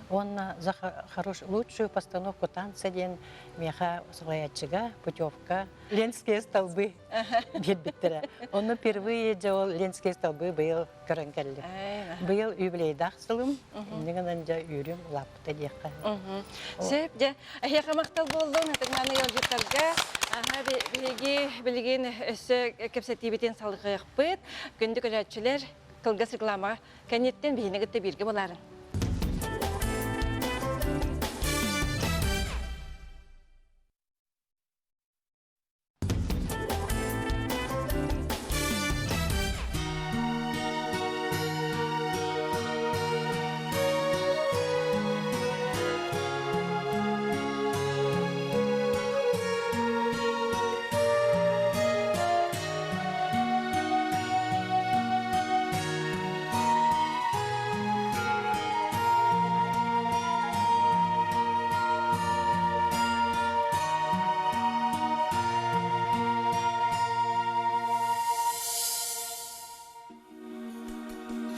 Уонна за хорош лучшую постановку танца диэн миэхэ салайааччыга путевка Ленские столбы биэрбиттэрэ. Онно впервые дьэ ол Ленские столбы быйыл көрөн кэллим. Быйыл юбилейдаах сылым, инньэ гынан дьэ үөрүүм улааппыта диэххэ. Сөп, дьэ, эһиэхэ махтал буоллун, ытык-мааны ыалдьыттарга. Аха, биһиги билигин өссө кэпсэтиибитин салҕыахпыт. Күндү көрөөччүлэр, кылгас рекламаҕа кэнниттэн биһини кытта бииргэ буоларын.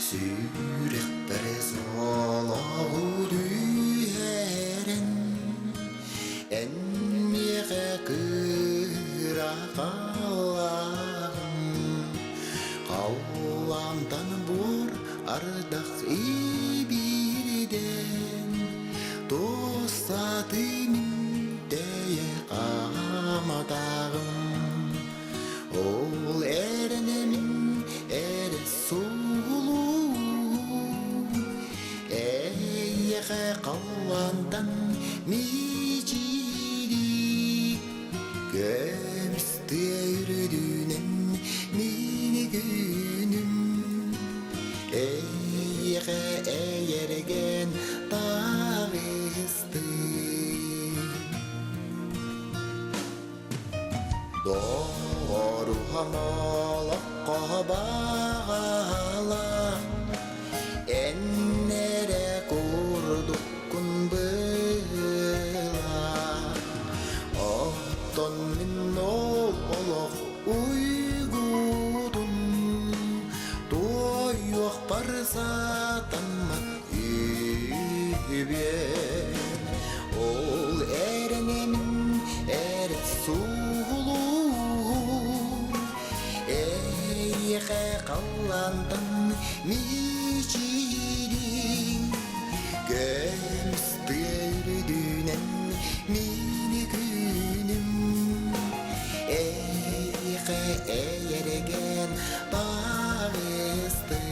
Сүрэхпэр солоҕу түһэрэн Эн миэхэ кыра халлааҕым Халлаантан буор ардах ибиирдэн Туосаты мин тэйэ хааматаҕым Ол эрэнэмин эрэ суулуу Эйиэхэ халлаантан мичири Көмүс тыа үрдүнэн мини күнүм Эйиэхэ эйэргэн таҕыстым Доҕоруһам олоххо баҕалаах Эн эрэ курдуккун быылаах Оттон мин ол олох уйгутун Туойуохпар сатаммат үһүбүөн Ол эрэнэмин эрэ суулуу Эйиэхэ халлаантан мичириҥ Көмүс тыа үрдүнэн мини күнүм Эйиэхэ эйэргэн таҕыстым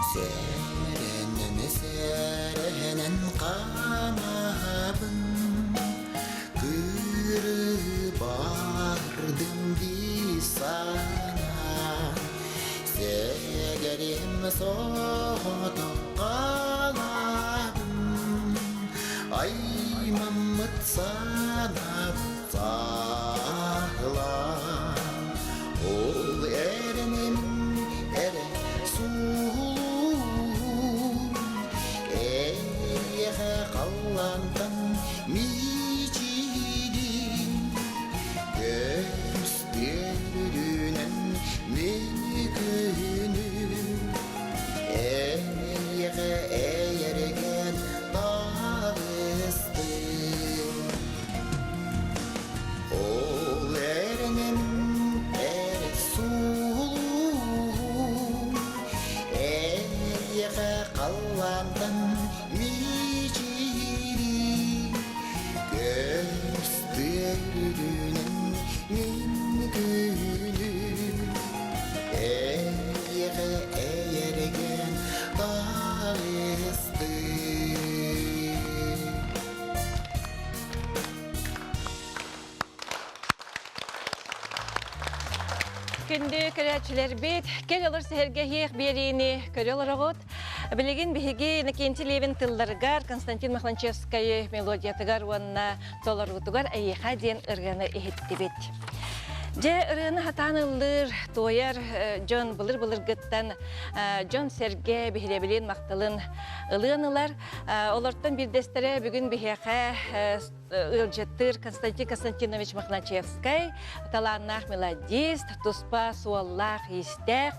Сэрэнэн сэрэнэн хаамаһабын Кыры бардым дии санаан Сэгэрим соҕотох хаалабын Аймаммыт санаап саһылаан Ол эрэнэн эрэ суһулуу Эйиэхэ халлаантан мичийдин Көмүстүөрүнэн мин күнүм Эйиэхэ эйэргэн таҕыстым. Күндү көрөөччүлэрбит, кэл олор сэһэргэһиэх биэриини көрө олороҕут. Билигин биһиги Иннокентий Левин тылларыгар, Константин Махланчевскай мелодиятыгар уонна толоруутугар «Эйиэхэ» диэн ырыаны иһиттибит. Дьэ, ырыаны хатаан ыллыыр, туойар дьон былыр-былыргыттан дьон-сэргэ биһирэбилин, махталын ылыан ылар. Олортон биирдэстэрэ бүгүн биһиэхэ ыалдьыттыыр Константин Константинович Мохначевскай, талааннаах мелодист, туспа суоллаах-иистээх,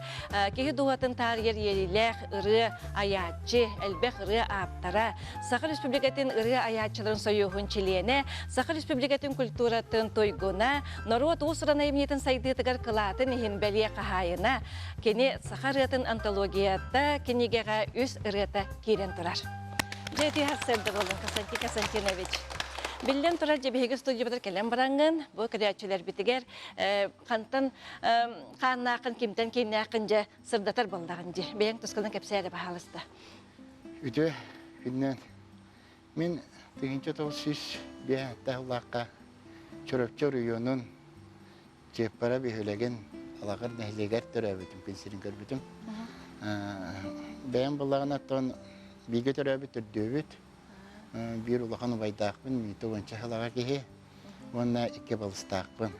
киһи дууһатын таарыйар иэйиилээх ырыа айааччы, элбэх ырыа ааптара, Саха Республикатын ырыа айааччыларын сойууһун чилиэнэ, Саха Республикатын культуратын туйгуна, норуот уус-уран айымньытын сайдыытыгар кылаатын иһин бэлиэ хаһаайына, кини саха ырыатын антологията кинигэҕэ үс ырыата киирэн турар. Дьэ, ити сарсыарда буоллун, Константин Константинович. Биллэн турар, дьэ, биһиги студиябытыгар кэлэн бараҥҥын, бу көрөөччүлэрбитигэр хантан хааннааххын, кимтэн кииннээххин дьэ сырдатар буоллаҕын дии. Бэйэҥ тускунан кэпсээ эрэ, баһаалыста. Үтүө күннэн. Мин 1905 сыллаахха Чурапчы оройуонун Чыаппара бөһүөлэгин Алаҕар нэһилиэгэр төрөөбүтүм, күн сирин көрбүтүм. Бэйэм буллаҕына оттон бииргэ төрөөбүт төрдүөбүт. Биир улахан убайдаахпын, Миитэ уонча сылаҕа киһи уонна икки балыстаахпын.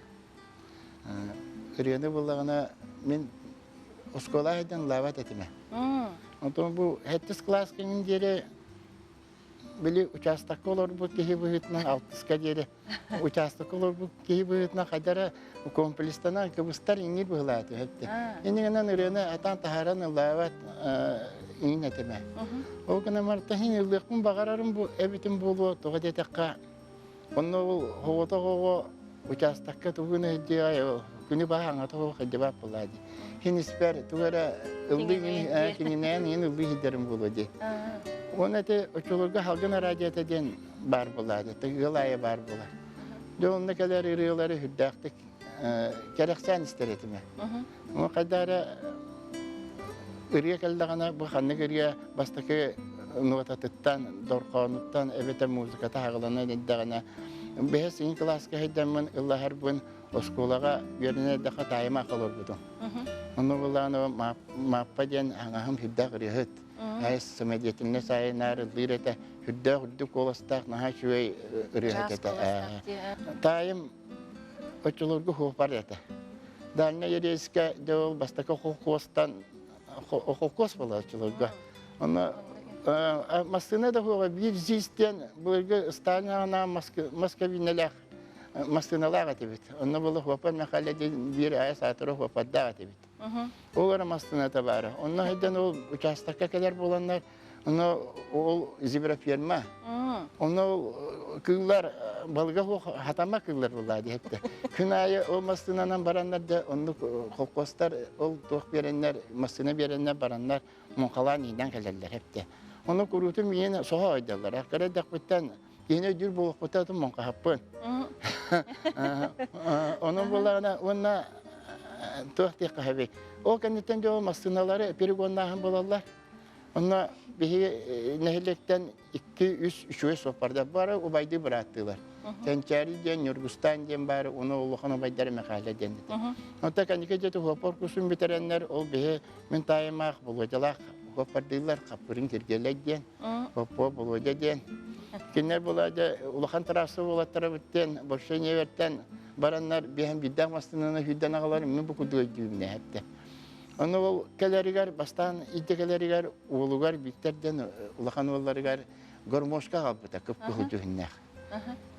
Ырыаны буллаҕына мин оскуола айдан лаабат этим. Онтон бу сэттис кылаас кэмин диэри били учаастакка олорбут киһи быһыытынан алтыска диэри учаастакка олорбут киһи быһыытынан хайда эрэ комплекстанан кыбыстар иҥиир быһыылаах этэ. Иннигинэн ырыаны атаан таһааран ыллаабат иҥин этимэ. Ол гынан баран иһин ыллыахпын баҕарарым бу эбитим буолуо тоҕо диэтэххэ Онно ол оҕото оҕо учаастакка тугун өйдүөҕэй ол күнү баһа аҥата оҕо хайдыбаат буоллаа дии. Хин испэр тугу эрэ ыллыы кининээн иин ыллыы иһдэрим буолуо дии. Уонна ити оччолорго халгын араадьыйата диэн баар буоллаа дии. Ыал аайы баар буолар. Дьэ онно кэлэр ырыалары үрдээхтик кэрэхсээн истэр этим. Ол хайда эрэ ырыа кэллэҕинэ бу ханнык ырыа бастакы нуотатыттан, дорҕоонуттан эбэтэр музыката хаҕыланан эрдэҕинэ бэһис иҥ кылааска сылдьаммын ыллаһарбын оскуолаҕа үөрэнэ эрдэххэ таайым аах олорбутум. Онно былаан Мааппа диэн аҥаһым сүрдээх ырыаһыт. Айс самодеятельность айынаар ыллыыр этэ. Сүрдээх үрдүк куоластаах наһаа үчүгэй ырыаһыт этэ. Таайым Оччолорго хуопар этэ. Дальнай рейскэ дьэ ол бастакы холкуостан холкуос буолар оччолорго. Онно массыына да суоҕа биир ЗИС диэн былыргы Сталинаҕа мас кабиналаах массыыналаах этибит. Онно буола Хуопар Михайло диэн биир айа саатара хуопардаах этибит. Ол эрэ массыыната баара. Онно хайдан ол учаастакка кэлэр буоланнар Ону ол зеброферма. Ону ол кыыллар балыга суох хатама кыыллар буолла диэттэ. Күн аайы ол массыынанан бараннар да оннук холкуостар ол туох биэрэннэр массыына биэрэннэр бараннар муҥхалаан иинэн кэлэллэр эптэ. Ону куруутун миин соһо ойдоллор. Кыра эрдэхпиттэн киһини өйдүүр буолуохпуттан атын муҥхаһаппын. Онон буоллаҕына уонна туох диэххэ сөбүй. Ол кэнниттэн дьэ ол массыыналары перегоннааһын буолаллар. Онно биһиги нэһилиэктэн икки-үс үчүгэй суоппардар бары убайдыы бырааттыылар. Кэнчээри диэн, Ньургустаан диэн баары, уну улахан убайдара Мэхээлэ диэн этэ. Онто кэнники дьэ суоппар курсун бүтэрэннэр, ол биһи мин таайымаах Болуодьалаах суоппардыыллар, Хаппырын Киргиэлэй диэн, Поппо Болуодьа диэн. Кинилэр була дьэ улахан трасса уолаттара диэн, Большой Невертэн бараннар биһэн биирдээх массыынаны сүүрдэн аҕалар, мин бу курдук өйдүүбүн эһэттэ. Ону ол кэлэригэр, бастаан илдьэ кэлэригэр уолугар Виктор диэн улахан уолларыгар гармошка аҕалбыта кып-кыһыл дьүһүннээх.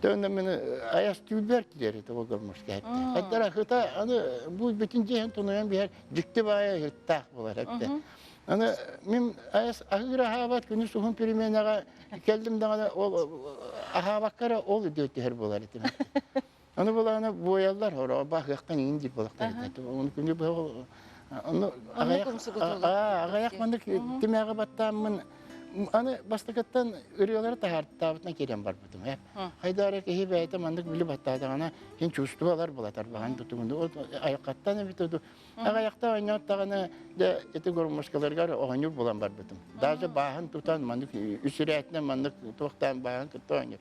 Төнө мин айас түүлбэр киирэр этэ ол гармошка этте. Хаттара хыта аны бу бүтүн дьиэһин тунуйан биһэр дьикти баайа ыһыктаах буолар этте. Аны мин айас аһыыр аһаабат күнүс уһун переменаҕа кэллим даҕаны ол аһаабакка эрэ ол үдүө түһэр буолар этим. Аны булааны буойаллар, ороҕо баһыахтан иҥин диир буолахтар этэ. Ону күнү быһа ону аҕыйах маннык тимэҕи баттааммын аны бастакыттан ырыалары таһаартаабытынан киирэн барбытым. Хайдара киһи бэйэтэ маннык били баттаатаҕына кин чувствовалар булатар баҕан тутугунду айылҕаттан эбит ду аҕыйахта оонньоттаҕына дьэ ити гормушкаларыгар оонньуур булан барбытым. Даже бааһын тутан маннык үс ирээтинэн маннык туохтаан бааһын кытта оонньуур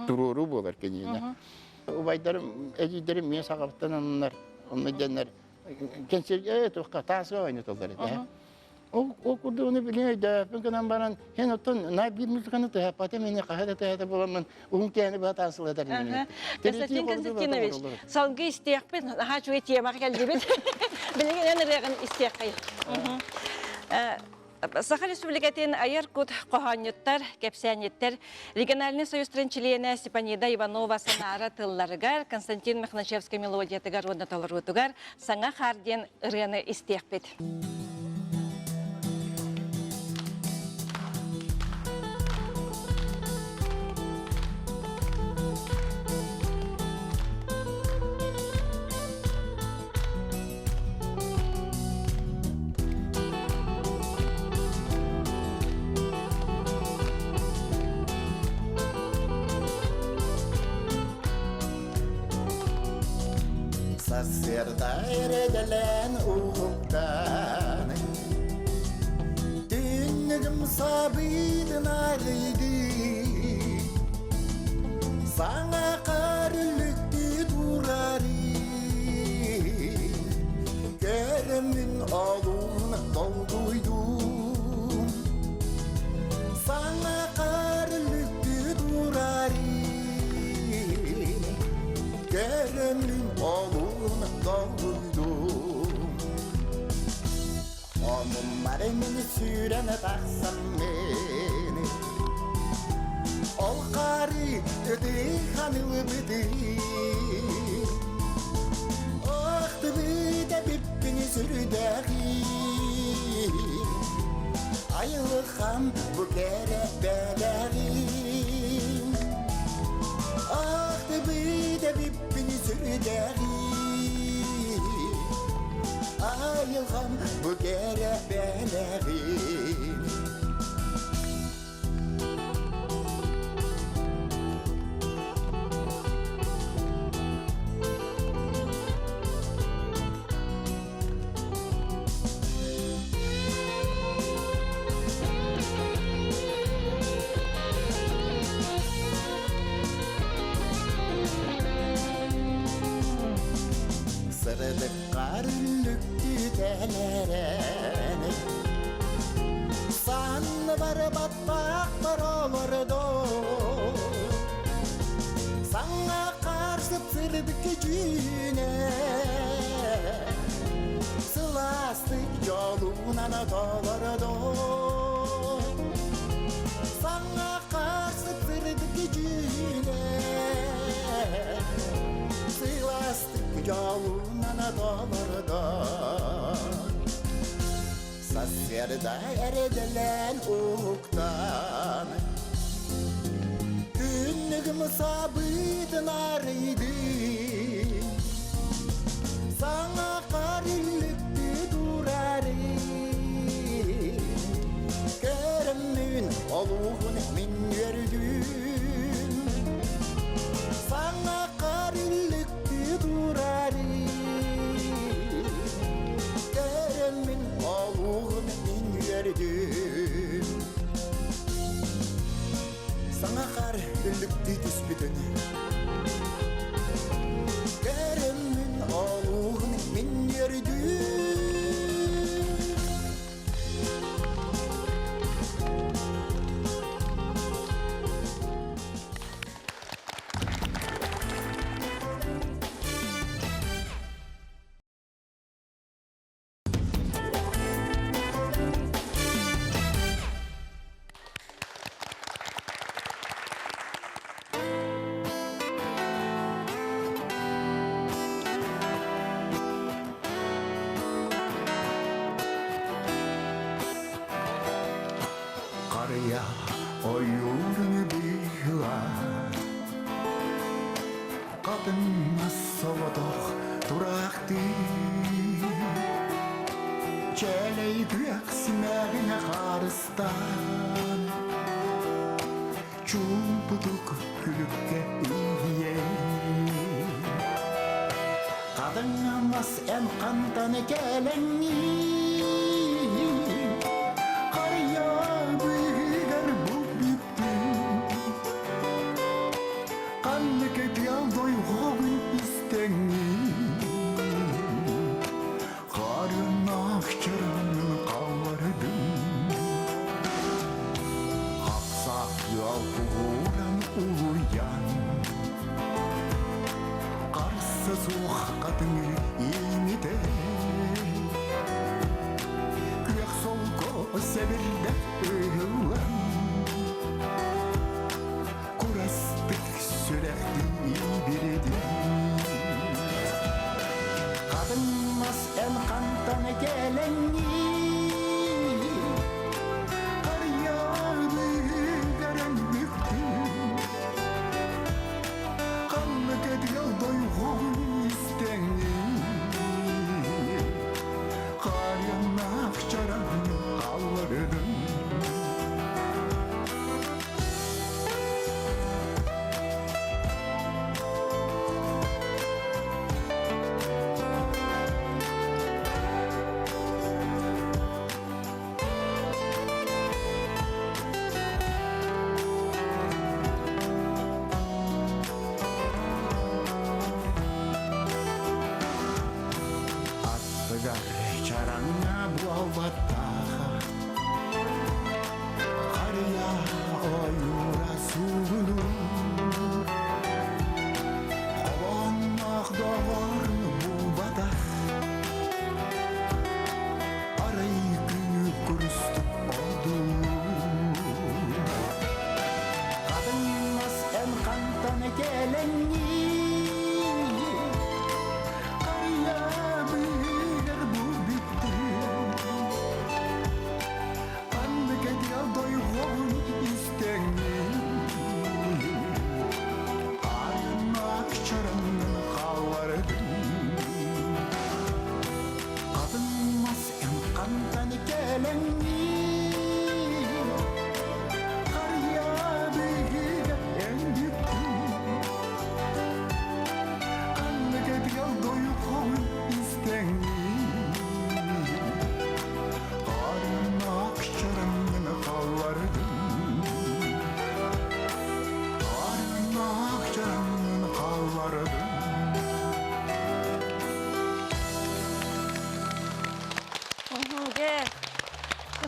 туруоруу буолар киниэнэ. Убайдарым, эдьиийдэрим миэ саҕабыттан аннар, онно диэннэр. Кэнсиэргэ туохха тааска ойнотоллор этэ. Ол ол курдук ону билин өйдөөппүн гынан баран һэн оттон на биир музыканы тыһаппатым мини хаһа да тыһата буоламмын уһун кээни быһа таансылатар иннин. Константин Константинович, салгыы истиэхпит, наһаа үчүгэй темаҕа кэллибит. Билигин эн ырыаҕын истиэххэй. Саха Республикатын айар кут хоһоонньуттар, кэпсээнньиттэр региональный союзтарын чилиэнэ Степанида Иванова Санаара тылларыгар, Константин Мохначевскай мелодиятыгар уонна толоруутугар «Саҥа хаар» диэн ырыаны истиэхпит. Сарсыарда эрэдэлээн уһуктан Түннүгүм сабыытын арыйды Саҥа хаар үлүктүү турары Көрөммүн олуун долгуйдум Саҥа хаар үлүктүү турары Көрөммүн олуун долгуйдум Омуммар мин сүүрэн тахсан мени Ол хаары ытыхан ылбыты Ахтыбыта биппини сүрдээхи Айылхан бу кэрэ бэлэҕин Ахтыбыта биппини сүрдээхи Айылҕам бу кэрэ бэлэҕин Сырдыккар үллүктүтэлэрэн Санны барбаттаахтар олордо Саҥа харсып сырдык дьүүнэ Сылаастык дьолунан толордо Саҥа харсып сырдык дьүүнэ Сылаастык дьолунан толордо Сарсыарда эрдэлээн уһуктан Күннүгүм сабыытын арыйдым Саҥа хаар үллүктүү турары Көрөммүн олуһун мин үөрдүм Саҥа хаар үллүктүү турары Көрөммүн олуһун мин үөрдүм Саҥа хаар үллүктүү түспүтүн Көрөммүн олуһун мин үөрдүм Харыйа ойуурун быыла Хатыҥ соҕотох тураахтыы Чээлэй күөх симэҕинэ хаарыстаан Чуумпутук күлүккэ иһийэн Хатыҥ мас эн хантан кэлэҥҥин Харыйа быыһыгар булбүппүн Ханнык өтүөл дойҕоҕун истэҥҥин.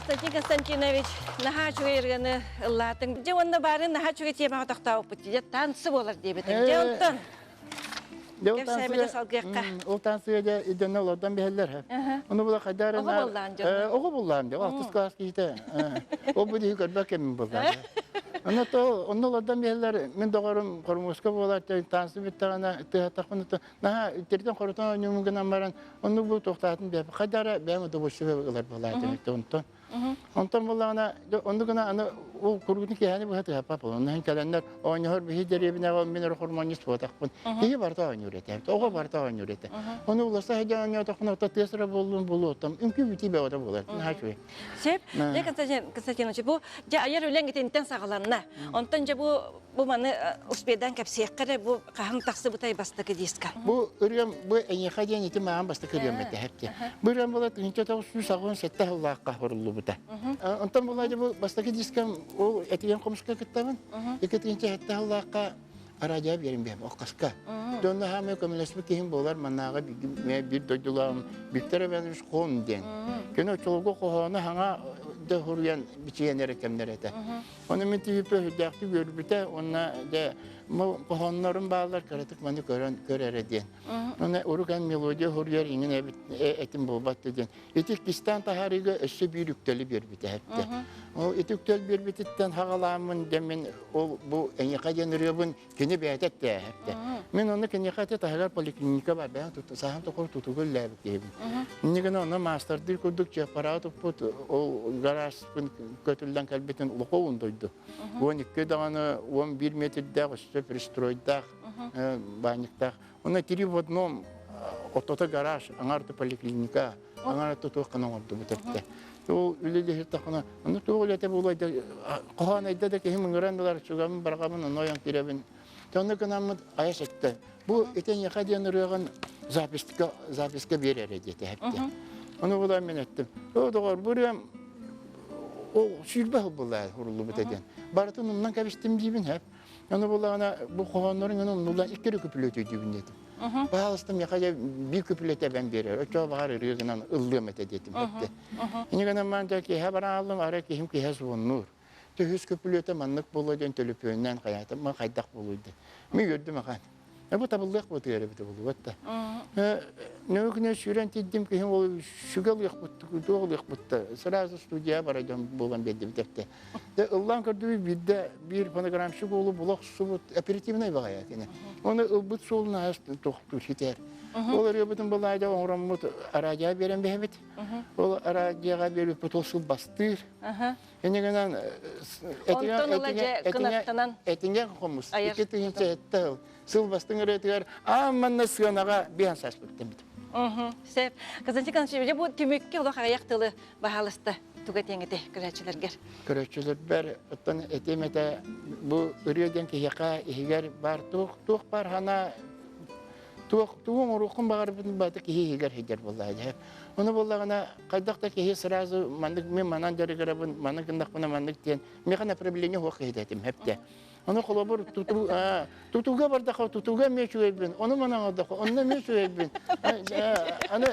Константин Константинович, наһаа үчүгэй ырыаны ыллаатыҥ. Дьэ уонна баарын наһаа үчүгэй темаҕа тохтообуппут. Дьэ танцы буолар диэбитиҥ. Дьэ онтон кэпсээмэтэ салгыахха. Ол танцыга дьэ идэнэ олордон биһэллэр. Ону була хайдаар Оҕо буоллаан дьон. Оҕо буллаан дьэ, алтыс класс киһитэ. Ол бу диһи көрбөт кэмим буллаан. Онно то онно олордон биһэллэр мин доҕорум хормуоска буолар танцы бүттэҕинэ тыаһатахпына наһаа тиритэн хорутан оонньуумун гынан баран оннук бу туохтаатын бэйэм хайдара бэйэм удовольствие ылар буолаатым онтон онтон буоллаҕына оннук гына аны ол кургутун киэһэни быһа тыһаппат буолан онон кэлэннэр оонньоһор биһи дэриэбинэҕэ мин эрэ хормонньус буотахпын киһи барыта оонньуур этэ оҕо барыта оонньуур этэ ону уларса сылдьан оонньоотохпуна ото тыас эрэ буоллун буолуоттан үҥкүү бүтүү бөҕөтө буолар наһаа үчүгэй Сөп. Дьэ, Константин Константинович, бу дьэ айар үлэҥ итинтэн саҕаланна. Онтон дьэ бу Бу маны успедан кэпсиэххэ эрэ бу хаһан тахсыбытай бастакы диска? Бу ырыам бу эйиэхэ диэн ити мааҕын бастакы ырыам этэ хэпти. Бу ырыам була 1987 сыллаахха хоруллубута. Онтон була бу бастакы дискам ол этигэн хомуска кыттабын. 2007 сыллаахха арадио биэрин биэм оккаска. Дьонно хаамай көмөлөспүт киһим буолар маннааҕы биир дойдулаам Виктор Иванович Хон диэн. Кини оччолорго хоһоону хаҥа да хуруйан бичийэн эрэ кэмнэр этэ. Ону мин тиийиппэ сүрдээхтик үөрбүтэ уонна дьэ хоһооннорум бааллар кыратык маны көрөн көр эрэ диэн. Уонна урук эн мелодия суруйар иҥин эбит этим буолбат диэн. Ити иккистээн таһаарыыга өссө биир үктэли биэрбитэ эттэ. Ол ити үктэл биэрбититтэн хаҕалааммын дьэ мин ол бу эйиэхэ диэн ырыабын кини бэйэтэ эттээһэттэ. Мин онно киниэхэ этэ таһыгар поликлиника бар бэйэм саһан тохор тутугу үллээбит киһибин. Инньэ гына онно маастардыыр курдук чыаппараҕа туппут ол гаражпын көтүллэн кэлбитин улахан дойду. 12 даҕаны 11 метрдээх өссө пристройдаах баанньыктаах. Онно три в одном ортото гараж, аҥаарда поликлиника, аҥаарда туох гына оҥордубут эттэ. Ол үлэлэһиттэххинэ, ону туох үлэтэ буолуой да, хоһоон айда да киһим ыҥыран ылар, чугаммын барҕамын, ону ойон киирэбин. Онно гынаммыт айа сөттө. Бу итиньэхэ диэн ырыаҕын записка, записка биэрэрэ диэтэ эттэ. Ону булан мин эттим. О, доҕор, бу ырыам ол 20 сыл буолла уруллубута диэн. Барытын умнан кэбистим диибин хэп. Ону буллаҕына бу хоһооннорун гына умнуллан икки эрэ күпүлүөтүй диибин диэтим. Баһаалыста миэхэ дьэ биир күпүлүөтэ эбэн биэрэр. Оччоҕо баҕар ырыа гынан ыллыам этэ диэтим эттэ. Инньэ гынан маан дьэ киэһэ баран ааллым, арай киһим киэһэ суоннуур. Төһүс күпүлүөтэ маннык буолуо диэн төлөпүөннээн хайаатым, ма хайдах буолуой диэн. Мин үөрдүм ахан. Бу табыллыах буотугар эбитэ буолуо да. Нөҥүө күнү сүүрэн тиийдим киһим ол сүгэ ылыахпыт, туох ылыахпыт да сразу студия бара дьон буолан биэрдибит эртэ. Дэ ыллаан көрдүбүт биирдэ биир фонограммщик уолу була охсубут оперативнай баҕайа кини. Оны ылбыт суолун аас тохтуур хитэр. Ол ырыабытын былаайда оҥороммут арадиа биэрэн биһэбит. Ол арадиаға биэрбиппит ол сыл бастыыр. Инньэ гынан Онтон ыла дьэ кынаттанан этиҥэ хомус 2007 сыл сыл бастыҥ ырыатыгар аан манна сыанаҕа биһан сааспыттан битим. Сөп. Константин Константинович, бу түмүккэ олох аҕыйах тылы баһаалыста туга этиэҥ этэй көрөөччүлэргэр? Көрөөччүлэрбэр оттон этиэм этэ бу ырыа диэн киһиэхэ иһигэр баар туох туох баар хана туох тугу оҥоруоххун баҕарбытын баата киһи иһигэр сылдьар буоллаҕа дьэ. Ону буоллаҕына хайдах да киһи сразу маннык мин манан дьарыгырабын, маннык гыннахпына маннык диэн миэхэ направление суох киһи этим хэпте. Ону холобур тутуу тутууга бардахха тутууга эмиэ үчүгэйбин, ону манан оҥордоххо онно эмиэ үчүгэйбин. Аны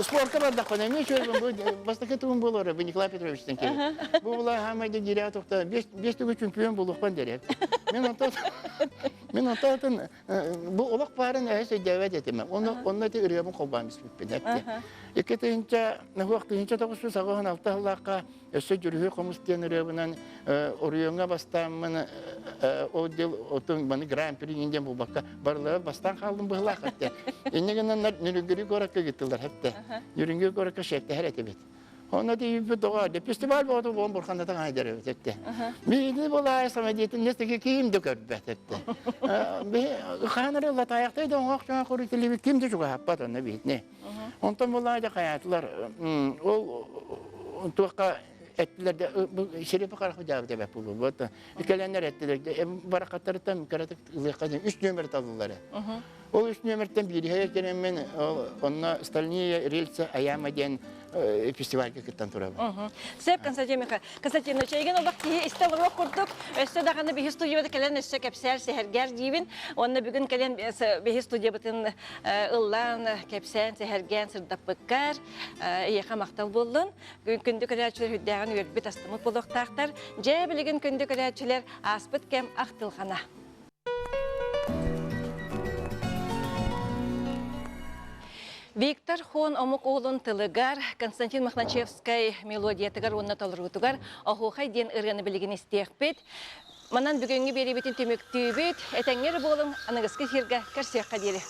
спортка бардахпына эмиэ үчүгэйбин. Бу бастакы тугум буолар бу Николай Петровичтан киһи. Бу була хаамайда диря тухта бес түгү чемпион буолуохпун дэрэ. Мен онтон мен онтон бу олох баарын эһэ өйдөөбөт этим. Онно онно ити ырыабын холбоон испиппин эттэ. 2 тыһыынча 1986 сыллаахха өссө Дьүрүһүй хомус диэн ырыабынан оройуоҥҥа бастааммын ол дьыл отун маны гран-при диэн булбакка барылара бастаан хаалдым быһылаах этте. Инньэ гынан Нөрүнгүрү куоракка ыыттылар эттэ. Нөрүнгү куоракка шефтэһэр этибит. Онно тиийбит доҕоор, фестиваль бооту буон бурхандатан айдар эбит этте. Биһини булаайа самодеятельность ким да көрбөт этте. Хаанары латаайахтай да оҥоох чоҥо курутилибит ким да чугаһаппат онно биһитини. Онтон булаайа хайаатылар ол туохха эттилэр да бу Серепа харах дьаабыт эбэт буолуо. Кэлэннэр эттилэр баракаттарыттан кыратык ылыахха үс нүөмэр талыллар. Ол үс нүөмэртэн биириһэ кэлэммин онно «Стальные рельсы Аяма» диэн фестивальга кыттан турабын. Сөп, Константин Михайлович. Константинович, эйигин олох киһи истэ олоруох курдук, өссө даҕаны биһи студияда кэлэн өссө кэпсээр, сэһэргээр диибин. Уонна бүгүн кэлэн биһи студиябытын ыллаан, кэпсээн, сэһэргээн сырдаппыккар эйиэхэ махтал буоллун. Күндү көрөөччүлэр үрдээҕин үөрбүт астымыт буолуохтаахтар. Дьэ, билигин күндү көрөөччүлэр ааспыт кэм ахтылҕана. Виктор Хон омук уолун тылыгар Константин Мохначевскай мелодиятыгар уонна толоруутугар «Оһуохай» диэн ырыаны билигин истиэхпит. Манан бүгүҥҥү биэриибитин түмүктүүбүт. Этэҥҥэ эрэ буолуҥ, аныгыскы эфиргэ көрсүөххэ диэри.